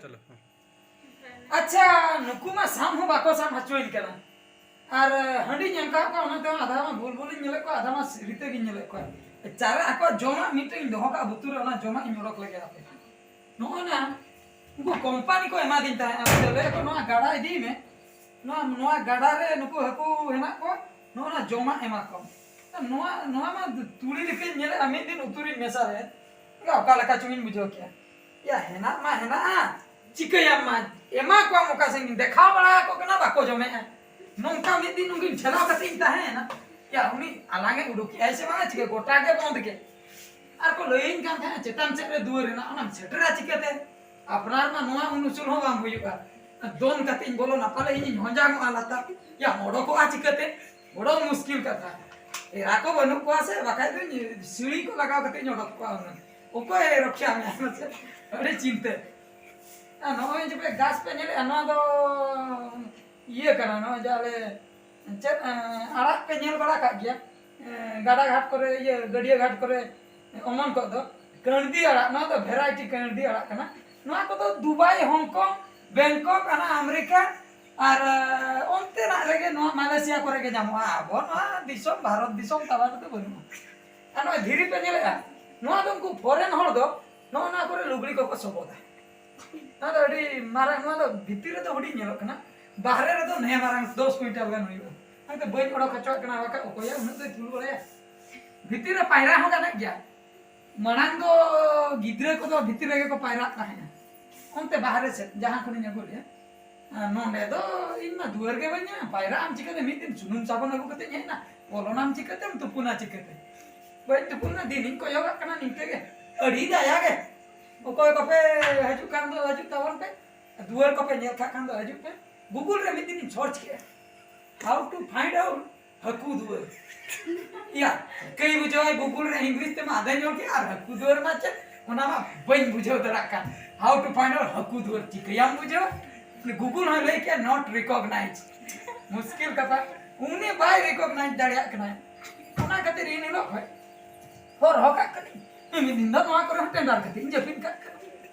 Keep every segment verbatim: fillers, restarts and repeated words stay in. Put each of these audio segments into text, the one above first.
ᱪᱚᱞᱚ, ᱦᱮᱸ᱾ ᱟᱪᱪᱷᱟ, ᱱᱩᱠᱩ ᱢᱟ ᱥᱟᱵ ᱦᱚᱸ ᱵᱟᱠᱚ ᱥᱟᱵ ᱦᱚᱪᱚᱭᱤᱧ ᱠᱟᱱᱟ᱾ ᱟᱨ ᱦᱟᱺᱰᱤᱧ ᱮᱢ ᱠᱟᱜ ᱠᱚᱣᱟ, ᱚᱱᱟᱛᱮ ᱟᱫᱷᱟ ᱢᱟ ᱵᱷᱩᱞ ᱵᱷᱩᱞᱤᱧ ᱧᱮᱞᱮᱫ ᱠᱚᱣᱟ, ᱟᱫᱷᱟ ᱢᱟ ᱥᱟᱹᱨᱤ ᱛᱮᱜᱤᱧ ᱧᱮᱞᱮᱫ ᱠᱚᱣᱟ᱾ ᱪᱟᱨᱟ ᱟᱠᱚᱣᱟᱜ ᱡᱚᱢᱟᱜ ᱢᱤᱫᱴᱮᱱ ᱤᱧ ᱫᱚᱦᱚ ᱠᱟᱜᱼᱟ ᱵᱩᱛᱩᱨ ᱨᱮ, ᱚᱱᱟ ᱡᱚᱢᱟᱜ ᱤᱧ ᱚᱰᱚᱠ ᱞᱮᱜᱮ ᱦᱟᱯᱮ᱾ ᱱᱚᱜᱼᱚ ᱱᱟ ᱩᱱᱠᱩ ᱠᱳᱢᱯᱟᱱᱤ ᱠᱚ ᱮᱢᱟᱫᱤᱧ ᱛᱟᱦᱮᱸᱫ, ᱟᱫᱚ ᱞᱟᱹᱭ ᱟᱠᱚ, "ᱱᱚᱣᱟ ᱜᱟᱰᱟ ᱤᱫᱤᱭ ᱢᱮ, ᱱᱚᱣᱟ, ᱱᱚᱣᱟ ᱜᱟᱰᱟ ᱨᱮ ᱱᱩᱠᱩ ᱦᱟᱹᱠᱩ ᱦᱮᱱᱟᱜ ᱠᱚᱣᱟ, ᱱᱚᱜᱼᱚ ᱱᱟ ᱡᱚᱢᱟᱜ ᱮᱢᱟ ᱠᱚᱢ᱾" ᱱᱚᱣᱟ, ᱱᱚᱣᱟ ᱢᱟ ᱛᱩᱲᱤ ᱞᱮᱠᱟᱧ ᱧᱮᱞᱮᱫᱼᱟ, ᱢᱤᱫ ᱫᱤᱱ ᱩᱛᱩ ᱨᱤᱧ ᱢᱮᱥᱟ ᱞᱮᱫ, ᱚᱠᱟ ᱞᱮᱠᱟ ᱪᱚᱝ ᱤᱧ ᱵᱩᱡᱷᱟᱹᱣ ᱠᱮᱜᱼᱟ᱾ ᱭᱟ, ᱦᱮᱱᱟᱜ ᱢᱟ ᱦᱮᱱᱟᱜᱼᱟ, ᱪᱤᱠᱟᱹᱭᱟᱢ ᱢᱟ, ᱮᱢᱟ ᱠᱚᱣᱟᱢ ᱚᱠᱟ ᱥᱮᱫ ᱤᱧ ᱫᱮᱠᱷᱟᱣ ᱵᱟᱲᱟ ᱟᱠᱚ ᱠᱟᱱᱟ, ᱵᱟᱠᱚ ᱡᱚᱢᱮᱜᱼᱟ᱾ ᱱᱚᱝᱠᱟ ᱢᱤᱫ ᱫᱤᱱ ᱩᱱᱠᱤᱱ ᱴᱷᱮᱞᱟᱣ ᱠᱟᱛᱮ ᱤᱧ ᱛᱟᱦᱮᱸᱭᱮᱱᱟ᱾ ᱭᱟ, ᱩᱱᱤ ᱟᱞᱟᱝ ᱮ ᱩᱰᱩᱠ ᱠᱮᱜᱼᱟᱭ ᱥᱮ ᱵᱟᱝᱟ, ᱪᱤᱠᱟᱹ ᱜᱚᱴᱟ ᱜᱮ ᱵᱚᱸᱫᱽ ᱜᱮ᱾ ᱟᱨ ᱠᱚ ᱞᱟᱹᱭᱟᱹᱧ ᱠᱟᱱ ᱛᱟᱦᱮᱸᱫ, "ᱪᱮᱛᱟᱱ ᱥᱮᱫ ᱨᱮ ᱫᱩᱣᱟᱹᱨ ᱦᱮᱱᱟᱜ, ᱚᱱᱟᱢ ᱥᱮᱴᱮᱨᱟ ᱪᱤᱠᱟᱹᱛᱮ? ᱟᱯᱱᱟᱨ ᱢᱟ ᱱᱚᱣᱟ ᱩᱱ ᱩᱥᱩᱞ ᱦᱚᱸ ᱵᱟᱝ ᱦᱩᱭᱩᱜᱼᱟ, ᱫᱚᱱ ᱠᱟᱛᱮᱧ ᱵᱚᱞᱚᱱᱟ, ᱯᱟᱞᱮ ᱤᱧᱤᱧ ᱦᱚᱸᱡᱟᱝᱚᱜᱼᱟ ᱞᱟᱛᱟᱨ, ᱭᱟ, ᱚᱰᱚᱠᱚᱜᱼᱟ ᱪᱤᱠᱟᱹᱛᱮ?" ᱵᱚᱲᱚ ᱢᱩᱥᱠᱤᱞ ᱠᱟᱛᱷᱟ᱾ ᱮᱨᱟ ᱠᱚ ᱵᱟᱹᱱᱩᱜ ᱠᱚᱣᱟ ᱥᱮ, ᱵᱟᱠᱷᱟᱡ ᱫᱚᱧ ᱥᱤᱲᱤ ᱠᱚ ᱞᱟᱜᱟᱣ ᱠᱟᱛᱮᱧ ᱚᱰᱚᱠ ᱠᱚᱣᱟ ᱦᱩᱱᱟᱹᱝ᱾ ᱚᱠᱚᱭ ᱨᱚᱠᱷᱟ ᱢᱮᱭᱟ ᱢᱟᱥᱮ? ᱟᱹᱰᱤ ᱪᱤᱱᱛᱟᱹ᱾ ᱟᱨ ᱱᱚᱜᱼᱚᱭ ᱡᱮ ᱯᱮ ᱜᱷᱟᱥ ᱯᱮ ᱧᱮᱞᱮᱫᱼᱟ, ᱱᱚᱣᱟ ᱫᱚ ᱤᱭᱟᱹ ᱠᱟᱱᱟ, ᱱᱚᱜᱼᱚᱭ ᱡᱮ ᱟᱞᱮ ᱪᱮᱫ, ᱮᱸ, ᱟᱲᱟᱜ ᱯᱮ ᱧᱮᱞ ᱵᱟᱲᱟ ᱠᱟᱜ ᱜᱮᱭᱟ? ᱮᱸ, ᱜᱟᱰᱟ ᱜᱷᱟᱴ ᱠᱚᱨᱮ, ᱤᱭᱟᱹ, ᱜᱟᱹᱰᱭᱟᱹ ᱜᱷᱟᱴ ᱠᱚᱨᱮ ᱚᱢᱚᱱ ᱠᱚᱜ ᱫᱚ ᱠᱟᱹᱬᱫᱤ ᱟᱲᱟᱜ, ᱱᱚᱣᱟ ᱫᱚ variety ᱠᱟᱹᱬᱫᱤ ᱟᱲᱟᱜ ᱠᱟᱱᱟ᱾ ᱱᱚᱣᱟ ᱠᱚᱫᱚ ᱫᱩᱵᱟᱭ, ᱦᱚᱝᱠᱚᱝ, ᱵᱮᱝᱠᱚᱠ, ᱦᱟᱱᱟ ᱟᱢᱮᱨᱤᱠᱟ ᱟᱨ, ᱮᱸ, ᱚᱱᱛᱮᱱᱟᱜ ᱨᱮᱜᱮ, ᱱᱚᱣᱟ ᱢᱟᱞᱮᱥᱤᱭᱟ ᱠᱚᱨᱮ ᱜᱮ ᱧᱟᱢᱚᱜᱼᱟ᱾ ᱟᱵᱚ ᱱᱚᱣᱟ ᱫᱤᱥᱚᱢ, ᱵᱷᱟᱨᱚᱛ ᱫᱤᱥᱚᱢ ᱛᱟᱞᱟ ᱨᱮᱫᱚ ᱵᱟᱹᱱᱩᱜᱼᱟ᱾ ᱟᱨ ᱱᱚᱜᱼᱚᱭ ᱫᱷᱤᱨᱤ ᱯᱮ ᱧᱮᱞᱮᱫᱼᱟ, ᱱᱚᱣᱟ ᱫᱚ ᱩᱱᱠᱩ foreign ᱦᱚᱲ ᱫᱚ ᱱᱚᱜᱼᱚ ᱱᱚᱣᱟ ᱠᱚᱨᱮ ᱞᱩᱜᱽᱲᱤ ᱠᱚᱠᱚ ᱥᱚᱵᱚᱫᱟ᱾ ᱱᱚᱣᱟ ᱫᱚ ᱟᱹᱰᱤ ᱢᱟᱨᱟᱝ, ᱱᱚᱣᱟ ᱫᱚ ᱵᱷᱤᱛᱤᱨ ᱨᱮᱫᱚ ᱦᱩᱰᱤᱧ ᱧᱮᱞᱚᱜ ᱠᱟᱱᱟ, ᱵᱟᱦᱨᱮ ᱨᱮᱫᱚ ᱱᱮ ᱢᱟᱨᱟᱝ ᱫᱚᱥ ᱠᱩᱭᱤᱱᱴᱟᱞ ᱜᱟᱱ ᱦᱩᱭᱩᱜᱼᱟ᱾ ᱚᱱᱟᱛᱮ ᱵᱟᱹᱧ ᱚᱰᱚᱠ ᱦᱚᱪᱚᱣᱟᱜ ᱠᱟᱱᱟ, ᱵᱟᱠᱷᱟᱡ ᱚᱠᱚᱭᱟᱜ ᱩᱱᱟᱹᱜ ᱫᱚᱭ ᱛᱩᱞ ᱵᱟᱲᱟᱭᱟ᱾ ᱵᱷᱤᱛᱤᱨ ᱨᱮ ᱯᱟᱭᱨᱟ ᱦᱚᱸ ᱜᱟᱱᱚᱜ ᱜᱮᱭᱟ᱾ ᱢᱟᱲᱟᱝ ᱫᱚ ᱜᱤᱫᱽᱨᱟᱹ ᱠᱚᱫᱚ ᱵᱷᱤᱛᱤᱨ ᱨᱮᱜᱮ ᱠᱚ ᱯᱟᱭᱨᱟᱜ ᱛᱟᱦᱮᱸᱱᱟ, ᱚᱱᱛᱮ ᱵᱟᱦᱨᱮ ᱥᱮᱫ ᱡᱟᱦᱟᱸ ᱠᱷᱚᱱᱤᱧ ᱟᱹᱜᱩ ᱞᱮᱫᱼᱟ᱾ ᱟᱨ ᱱᱚᱸᱰᱮ ᱫᱚ ᱤᱧ ᱢᱟ ᱫᱩᱣᱟᱹᱨ ᱜᱮ ᱵᱟᱹᱧ ᱧᱟᱢᱟ, ᱯᱟᱭᱨᱟᱜ ᱟᱢ ᱪᱤᱠᱟᱹᱛᱮ? ᱢᱤᱫ ᱫᱤᱱ ᱥᱩᱱᱩᱢ ᱥᱟᱵᱚᱱ ᱟᱹᱜᱩ ᱠᱟᱛᱮᱧ ᱦᱮᱡ ᱮᱱᱟ, ᱵᱚᱞᱚᱱᱟᱢ ᱪᱤᱠᱟᱹᱛᱮᱢ? ᱛᱩᱯᱩᱱᱟ ᱪᱤᱠᱟᱹᱛᱮ? ᱵᱟᱹᱧ ᱛᱩᱯᱩᱱᱟ, ᱫᱤᱱᱤᱧ ᱠᱚᱭᱚᱜᱟᱜ ᱠᱟᱱᱟ ᱱᱤᱝᱠᱟᱹ ᱜᱮ᱾ ᱟᱹᱰᱤ ᱫᱟᱭᱟ ᱜᱮ, ᱚᱠᱚᱭ ᱠᱚᱯᱮ ᱦᱤᱡᱩᱜ ᱠᱟᱱ ᱫᱚ ᱦᱤᱡᱩᱜ ᱛᱟᱵᱚᱱ ᱯᱮ, ᱫᱩᱣᱟᱹᱨ ᱠᱚᱯᱮ ᱧᱮᱞ ᱠᱟᱜ ᱠᱷᱟᱱ ᱫᱚ ᱦᱤᱡᱩᱜ ᱯᱮ᱾ Google ᱨᱮ ᱢᱤᱫ ᱫᱤᱱᱤᱧ search ᱠᱮᱜᱼᱟ, how to find out ᱦᱟᱹᱠᱩ ᱫᱩᱣᱟᱹᱨ᱾ ᱭᱟ, ᱠᱟᱹᱭ ᱵᱩᱡᱷᱟᱹᱣᱟᱭ Google ᱨᱮ ᱤᱝᱞᱤᱥ ᱛᱮᱢᱟ ᱟᱫᱚᱧ ᱚᱞ ᱠᱮᱫ, ᱟᱨ ᱦᱟᱹᱠᱩ ᱫᱩᱣᱟᱹᱨ ᱢᱟ ᱪᱮᱫ, ᱚᱱᱟ ᱢᱟ ᱵᱟᱹᱧ ᱵᱩᱡᱷᱟᱹᱣ ᱫᱟᱲᱮᱭᱟᱜ ᱠᱟᱱ᱾ How to find out ᱦᱟᱹᱠᱩ ᱫᱩᱣᱟᱹᱨ ᱪᱤᱠᱟᱹᱭᱟᱢ ᱵᱩᱡᱷᱟᱹᱣᱟ? Google ᱦᱚᱸᱭ ᱞᱟᱹᱭ ᱠᱮᱫ, not recognize᱾ ᱢᱩᱥᱠᱤᱞ ᱠᱟᱛᱷᱟ, ᱩᱱᱤ ᱵᱟᱭ recognize ᱫᱟᱲᱮᱭᱟᱜ ᱠᱟᱱᱟ᱾ ᱚᱱᱟ ᱠᱷᱟᱹᱛᱤᱨ ᱤᱱ ᱦᱤᱞᱳᱜ ᱠᱷᱚᱱ ᱦᱚᱨᱦᱚ ᱠᱟᱜ ᱠᱟᱹᱱᱟᱹᱧ᱾ ᱢᱤᱫ ᱫᱤᱱ ᱫᱚ ᱱᱚᱣᱟ ᱠᱚᱨᱮ ᱦᱚᱸ ᱴᱮᱱᱰᱟᱨ ᱠᱟᱛᱮ ᱤᱧ ᱡᱟᱹᱯᱤᱫ ᱠᱟᱜ ᱠᱟᱱᱟ᱾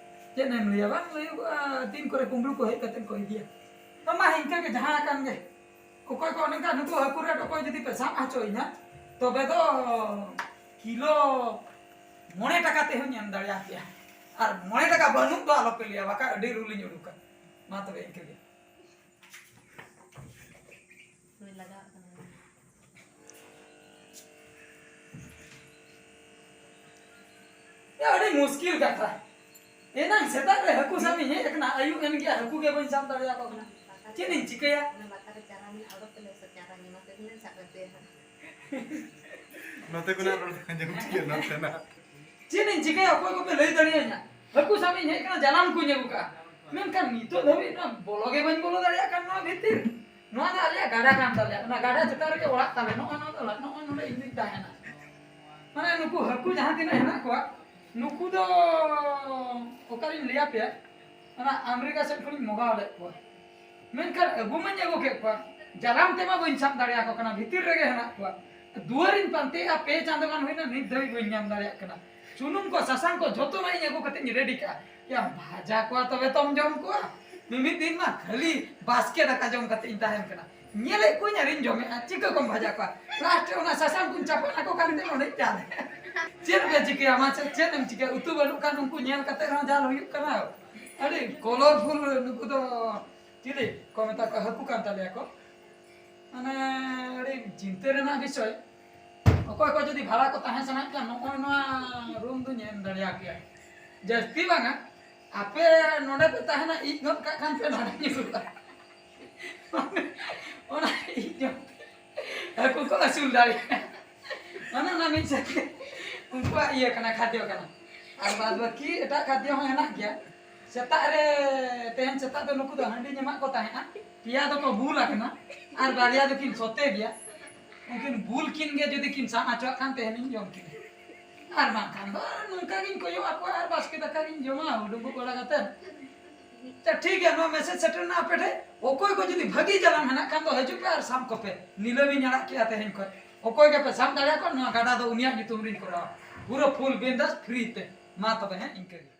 ᱪᱮᱫ ᱮᱢ ᱞᱟᱹᱭᱟ, ᱵᱟᱝ ᱞᱟᱹᱭᱚᱜᱚᱜᱼᱟ᱾ ᱛᱤᱱ ᱠᱚᱨᱮ ᱠᱩᱢᱵᱽᱲᱩ ᱠᱚ ᱦᱮᱡ ᱠᱟᱛᱮ ᱠᱚ ᱤᱫᱤᱭᱟ᱾ ᱢᱟ ᱤᱱᱠᱟᱹ ᱜᱮ ᱡᱟᱦᱟᱸ ᱟᱠᱟᱱ ᱜᱮ᱾ ᱚᱠᱚᱭ ᱠᱚ ᱚᱱᱮ ᱚᱱᱠᱟ ᱱᱩᱠᱩ ᱦᱟᱹᱠᱩ ᱨᱮᱴ ᱚᱠᱚᱭ ᱡᱩᱫᱤ ᱯᱮ ᱥᱟᱵ ᱦᱚᱪᱚᱭᱤᱧᱟ, ᱛᱚᱵᱮ ᱫᱚ ᱠᱤᱞᱳ ᱢᱚᱬᱮ ᱴᱟᱠᱟ ᱛᱮᱦᱚᱸᱧ ᱮᱢ ᱫᱟᱲᱮᱭᱟᱯᱮᱭᱟ᱾ ᱟᱨ ᱢᱚᱬᱮ ᱴᱟᱠᱟ ᱵᱟᱹᱱᱩᱜ ᱫᱚ ᱟᱞᱚᱯᱮ ᱞᱟᱹᱭᱟ, ᱵᱟᱠᱷᱟᱡ ᱟᱹᱰᱤ ᱨᱩᱞᱤᱧ ᱩᱰᱩᱠᱟ᱾ ᱢᱟ ᱛᱚᱵᱮ ᱤᱱᱠᱟᱹ ᱜᱮ᱾ ᱦᱳᱭ, ᱞᱟᱜᱟᱣᱟᱜ ᱠᱟᱱᱟ᱾ ᱭᱟ, ᱟᱹᱰᱤ ᱢᱩᱥᱠᱤᱞ ᱠᱟᱛᱷᱟ᱾ ᱮᱱᱟᱝ ᱥᱮᱛᱟᱜ ᱨᱮ ᱦᱟᱹᱠᱩ ᱥᱟᱵ ᱤᱧ ᱦᱮᱡ ᱟᱠᱟᱱᱟ, ᱟᱹᱭᱩᱵ ᱮᱱ ᱜᱮᱭᱟ, ᱦᱟᱹᱠᱩ ᱜᱮ ᱵᱟᱹᱧ ᱥᱟᱵ ᱫᱟᱲᱮᱭᱟᱠᱚ ᱠᱟᱱᱟ᱾ ᱪᱮᱫ ᱤᱧ ᱪᱤᱠᱟᱹᱭᱟ? ᱚᱱᱟ ᱞᱟᱛᱟᱨ ᱨᱮ ᱪᱟᱨᱟ ᱢᱮᱱᱟᱜᱼᱟ, ᱚᱰᱚᱠ ᱛᱮᱞᱮ ᱥᱮ ᱪᱟᱨᱟ ᱧᱟᱢᱟ, ᱛᱮᱦᱮᱧ ᱞᱮ ᱥᱟᱵ ᱠᱟᱛᱮᱭᱟ ᱦᱟᱸᱜ᱾ ᱱᱚᱛᱮ ᱠᱷᱚᱱᱟᱜ ᱨᱚᱲ ᱟᱸᱡᱚᱢ ᱴᱷᱤᱠ ᱜᱮᱭᱟ, ᱱᱚᱛᱮᱱᱟᱜ᱾ ᱪᱮᱫ ᱤᱧ ᱪᱤᱠᱟᱹᱭᱟ? ᱚᱠᱚᱭ ᱠᱚᱯᱮ ᱞᱟᱹᱭ ᱫᱟᱲᱮᱭᱟᱹᱧᱟ? ᱦᱟᱹᱠᱩ ᱥᱟᱵ ᱤᱧ ᱦᱮᱡ ᱟᱠᱟᱱᱟ, ᱡᱟᱞᱟᱢ ᱠᱚᱧ ᱟᱹᱜᱩ ᱠᱟᱜᱼᱟ, ᱢᱮᱱᱠᱷᱟᱱ ᱱᱤᱛᱚᱜ ᱫᱷᱟᱹᱵᱤᱡ ᱱᱚᱣᱟ ᱵᱚᱞᱚ ᱜᱮ ᱵᱟᱹᱧ ᱵᱚᱞᱚ ᱫᱟᱲᱮᱭᱟᱜ ᱠᱟᱱ ᱱᱚᱣᱟ ᱵᱷᱤᱛᱤᱨ᱾ ᱱᱚᱣᱟ ᱫᱚ ᱟᱞᱮᱭᱟᱜ ᱜᱟᱰᱟ ᱠᱟᱱ ᱛᱟᱞᱮᱭᱟ, ᱚᱱᱟ ᱜᱟᱰᱟ ᱪᱮᱛᱟᱱ ᱨᱮᱜᱮ ᱚᱲᱟᱜ ᱛᱟᱞᱮ᱾ ᱱᱚᱜᱼᱚᱭ ᱱᱚᱣᱟ ᱫᱚ ᱚᱲᱟᱜ, ᱱᱚᱜᱼᱚᱭ ᱱᱚᱰᱮ ᱤᱧ ᱫᱩᱧ ᱛᱟᱦᱮᱱᱟ᱾ ᱢᱟᱱᱮ ᱱᱩᱠᱩ ᱦᱟᱹᱠᱩ ᱡᱟᱦᱟᱸ ᱛᱤᱱᱟᱹᱜ ᱦᱮᱱᱟᱜ ᱠᱚᱣᱟ, ᱱᱩᱠᱩ ᱫᱚ ᱚᱠᱟᱨᱤᱧ ᱞᱟᱹᱭ ᱟᱯᱮᱭᱟ, ᱚᱱᱟ ᱟᱢᱮᱨᱤᱠᱟ ᱥᱮᱫ ᱠᱷᱚᱱᱤᱧ ᱢᱚᱜᱟᱣ ᱞᱮᱫ ᱠᱚᱣᱟ᱾ ᱢᱮᱱᱠᱷᱟᱱ ᱟᱹᱜᱩ ᱢᱟᱧ ᱟᱹᱜᱩ ᱠᱮᱫ ᱠᱚᱣᱟ, ᱡᱟᱞᱟᱢ ᱛᱮᱢᱟ ᱵᱟᱹᱧ ᱥᱟᱵ ᱫᱟᱲᱮᱭᱟᱠᱚ ᱠᱟᱱᱟ, ᱵᱷᱤᱛᱤᱨ ᱨᱮᱜᱮ ᱦᱮᱱᱟᱜ ᱠᱚᱣᱟ᱾ ᱫᱩᱣᱟᱹᱨᱤᱧ ᱯᱟᱱᱛᱮᱭᱮᱜᱼᱟ, ᱯᱮ ᱪᱟᱸᱫᱳ ᱜᱟᱱ ᱦᱩᱭᱱᱟ, ᱱᱤᱛ ᱫᱷᱟᱹᱵᱤᱡ ᱵᱟᱹᱧ ᱧᱟᱢ ᱫᱟᱲᱮᱭᱟᱜ ᱠᱟᱱᱟ᱾ ᱥᱩᱱᱩᱢ ᱠᱚ, ᱥᱟᱥᱟᱝ ᱠᱚ, ᱡᱷᱚᱛᱚᱱᱟᱜ ᱤᱧ ᱟᱹᱜᱩ ᱠᱟᱛᱮ ᱤᱧ ᱨᱮᱰᱤ ᱠᱟᱜᱼᱟ᱾ ᱭᱟ, ᱵᱷᱟᱡᱟ ᱠᱚᱣᱟ ᱛᱚᱵᱮ ᱛᱚᱢ ᱡᱚᱢ ᱠᱚᱣᱟ᱾ ᱢᱤᱢᱤᱫ ᱫᱤᱱ ᱢᱟ ᱠᱷᱟᱹᱞᱤ ᱵᱟᱥᱠᱮ ᱫᱟᱠᱟ ᱡᱚᱢ ᱠᱟᱛᱮ ᱤᱧ ᱛᱟᱦᱮᱱ ᱠᱟᱱᱟ᱾ ᱧᱮᱞᱮᱫ ᱠᱚᱣᱟᱧ ᱟᱨᱤᱧ ᱡᱚᱢᱮᱫᱼᱟ, ᱪᱤᱠᱟᱹ ᱠᱚᱢ ᱵᱷᱟᱡᱟ ᱠᱚᱣᱟ? ᱞᱟᱥᱴ ᱨᱮ ᱚᱱᱟ ᱥᱟᱥᱟᱝ ᱠᱚᱧ ᱪᱟᱯᱟᱫ ᱟᱠᱚ ᱠᱟᱱ ᱛᱮ ᱱᱚᱰᱮᱧ ᱪᱟᱞᱮ᱾ ᱪᱮᱫ ᱯᱮ ᱪᱤᱠᱟᱹᱭᱟ ᱢᱟᱥᱮ? ᱪᱮᱫ ᱮᱢ ᱪᱤᱠᱟᱹᱭᱟ? ᱩᱛᱩ ᱵᱟᱹᱱᱩᱜ ᱠᱷᱟᱱ ᱩᱱᱠᱩ ᱧᱮᱞ ᱠᱟᱛᱮ ᱨᱮᱦᱚᱸ ᱡᱟᱞ ᱦᱩᱭᱩᱜ ᱠᱟᱱᱟ᱾ ᱟᱹᱰᱤ ᱠᱚᱞᱚᱨᱯᱷᱩᱞ ᱱᱩᱠᱩ ᱫᱚ ᱪᱤᱞᱤ ᱠᱚ ᱢᱮᱛᱟ ᱠᱚᱣᱟ, ᱦᱟᱹᱠᱩ ᱠᱟᱱ ᱛᱟᱞᱮᱭᱟ ᱠᱚ᱾ ᱢᱟᱱᱮ ᱟᱹᱰᱤ ᱪᱤᱱᱛᱟᱹ ᱨᱮᱱᱟᱜ ᱵᱤᱥᱚᱭ᱾ ᱚᱠᱚᱭ ᱠᱚ ᱡᱩᱫᱤ ᱵᱷᱟᱲᱟ ᱠᱚ ᱛᱟᱦᱮᱸ ᱥᱟᱱᱟᱭᱮᱫ ᱠᱷᱟᱱ, ᱱᱚᱜᱼᱚᱭ ᱱᱚᱣᱟ ᱨᱩᱢ ᱫᱚ ᱧᱮᱞ ᱫᱟᱲᱮᱭᱟᱜ ᱜᱮᱭᱟ᱾ ᱡᱟᱹᱥᱛᱤ ᱵᱟᱝᱟ, ᱟᱯᱮ ᱱᱚᱰᱮ ᱯᱮ ᱛᱟᱦᱮᱱᱟ, ᱤᱡ ᱜᱚᱫ ᱠᱟᱜ ᱠᱷᱟᱱ ᱯᱮ ᱱᱚᱰᱮ ᱧᱩᱨᱩᱜᱼᱟ᱾ ᱚᱱᱟ ᱤᱡ ᱡᱚᱢ ᱦᱟᱹᱠᱩ ᱠᱚ ᱟᱹᱥᱩᱞ ᱫᱟᱲᱮᱭᱟᱜᱼᱟ᱾ ᱚᱱᱮ ᱚᱱᱟ ᱢᱤᱫ ᱥᱮᱫ ᱛᱮ ᱩᱱᱠᱩᱣᱟᱜ ᱤᱭᱟᱹ ᱠᱟᱱᱟ, ᱠᱷᱟᱫᱽᱭᱚ ᱠᱟᱱᱟ᱾ ᱟᱨ ᱵᱟᱫ ᱵᱟᱹᱠᱤ ᱮᱴᱟᱜ ᱠᱷᱟᱫᱽᱭᱚ ᱦᱚᱸ ᱦᱮᱱᱟᱜ ᱜᱮᱭᱟ᱾ ᱥᱮᱛᱟᱜ ᱨᱮ, ᱛᱮᱦᱮᱧ ᱥᱮᱛᱟᱜ ᱫᱚ ᱱᱩᱠᱩ ᱫᱚ ᱦᱟᱺᱰᱤᱧ ᱮᱢᱟᱜ ᱠᱚ ᱛᱟᱦᱮᱸᱫᱼᱟ, ᱯᱮᱭᱟ ᱫᱚᱠᱚ ᱵᱩᱞ ᱟᱠᱟᱱᱟ ᱟᱨ ᱵᱟᱨᱭᱟ ᱫᱚᱠᱤᱱ ᱥᱚᱛᱮ ᱜᱮᱭᱟ᱾ ᱩᱱᱠᱤᱱ ᱵᱩᱞ ᱠᱤᱱ ᱜᱮ ᱡᱩᱫᱤ ᱠᱤᱱ ᱥᱟᱵ ᱦᱚᱪᱚᱣᱟᱜ ᱠᱷᱟᱱ ᱛᱮᱦᱮᱧᱤᱧ ᱡᱚᱢ ᱠᱤᱱᱟ, ᱟᱨ ᱵᱟᱝᱠᱷᱟᱱ ᱫᱚ ᱟᱨ ᱱᱚᱝᱠᱟ ᱜᱤᱧ ᱠᱚᱭᱚᱜ ᱟᱠᱚᱣᱟ ᱟᱨ ᱵᱟᱥᱠᱮ ᱫᱟᱠᱟ ᱜᱤᱧ ᱡᱚᱢᱟ ᱰᱩᱸᱵᱩᱜ ᱵᱟᱲᱟ ᱠᱟᱛᱮ᱾ ᱟᱪᱪᱷᱟ, ᱴᱷᱤᱠ ᱜᱮᱭᱟ, ᱱᱚᱣᱟ ᱢᱮᱥᱮᱡᱽ ᱥᱮᱴᱮᱨ ᱮᱱᱟ ᱟᱯᱮ ᱴᱷᱮᱱ᱾ ᱚᱠᱚᱭ ᱠᱚ ᱡᱩᱫᱤ ᱵᱷᱟᱹᱜᱤ ᱡᱟᱞᱟᱢ ᱦᱮᱱᱟᱜ ᱠᱷᱟᱱ ᱫᱚ ᱦᱤᱡᱩᱜ ᱯᱮ ᱟᱨ ᱥᱟᱵ ᱠᱚᱯᱮ᱾ ᱱᱤᱞᱟᱹᱢᱤᱧ ᱟᱲᱟᱜ ᱠᱮᱜᱼᱟ ᱛᱮᱦᱮᱧ ᱠᱷᱚᱱ᱾ ᱚᱠᱚᱭ ᱜᱮᱯᱮ ᱥᱟᱵ ᱫᱟᱲᱮᱭᱟᱠᱚᱣᱟ, ᱱᱚᱣᱟ ᱜᱟᱰᱟ ᱫᱚ ᱩᱱᱤᱭᱟᱜ ᱧᱩᱛᱩᱢ ᱨᱤᱧ ᱠᱚᱨᱟᱣᱟ, ᱯᱩᱨᱟᱹ ᱯᱷᱩᱞ ᱵᱤᱱᱫᱟᱥ ᱯᱷᱨᱤ ᱛᱮ᱾ ᱢᱟ ᱛᱚᱵᱮ, ᱦᱮᱸ, ᱤᱱᱠᱟᱹ ᱜᱮ᱾